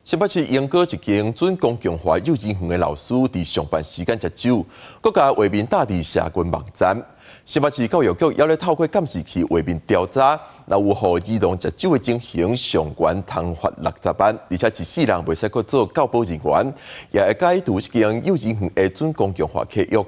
新北市鶯歌一間準公共化幼稚園的老師佇上班時間食酒，閣共畫面貼佇社群網站。新北市教育局猶咧透過監視器畫面調查，若有予兒童食酒的情形，上懸通罰60萬，而且一世人袂使閣做教保人員，也會解除這間幼稚園的準公共化契約。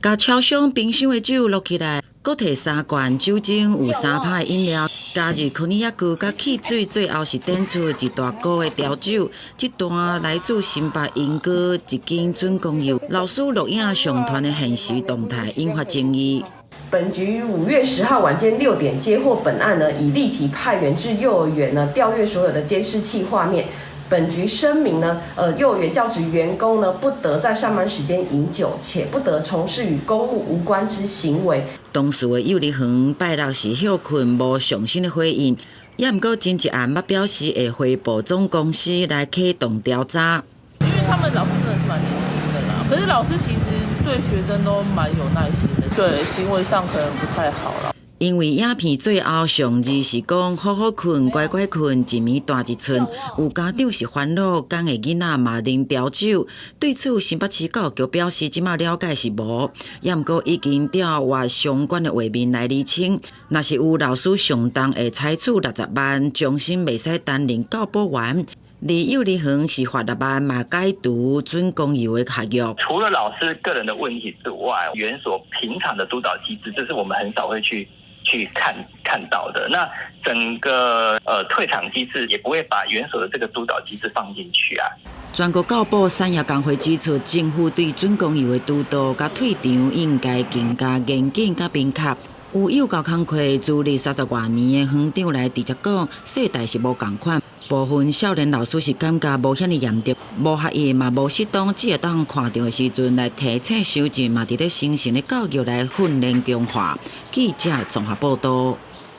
共超商冰箱的酒落起來，閣提三罐酒精，有3拍的飲料，加入可尼亞克佮汽水，最後是展出一大鍋的調酒。這段來自新北鶯歌一間準公幼老師錄影上傳的限時動態，引發爭議。本局於5月10號晚間6點接獲本案呢，已立即派員至幼兒園呢調閱所有的監視器畫面。本局聲明呢，幼兒園教職員工呢不得在上班時間飲酒，且不得從事與公務無關之行為。當事的幼兒園拜六是歇睏，無上新的回應，也毋過真一案捌表示會回報總公司來啟動調查。因為他們老師真的是蠻年輕的啦，可是老師其實對學生都蠻有耐心的，對行為上可能不太好啦。因為影片最後上字是講好好睏，乖乖睏，一暝大一寸。有家長是煩惱，敢會囡仔嘛啉調酒。對此，新北市教育局表示，這馬了解是無，也毋過已經調閱相關的畫面來釐清。若是有老師上當，會裁處60萬，終身袂使擔任教保員。而幼兒園是罰6萬，嘛解除準公幼的合約。除了老師個人的問題之外，園所平常的督導機制，這是我們很少會去看到的。那整個退場機制也不會把園所的這個督導機制放進去啊。全國教保產業工會指出，政府對準公幼的督導佮退場應該更加嚴謹佮明確。有幼教工課資歷30外年的園長來直接講，世代是無仝款，部分少年老師是感覺無遐爾嚴重，無合意嘛無適當，只會當看著的時陣來提醒修正，嘛佇咧精神的教育來訓練強化。記者綜合報道。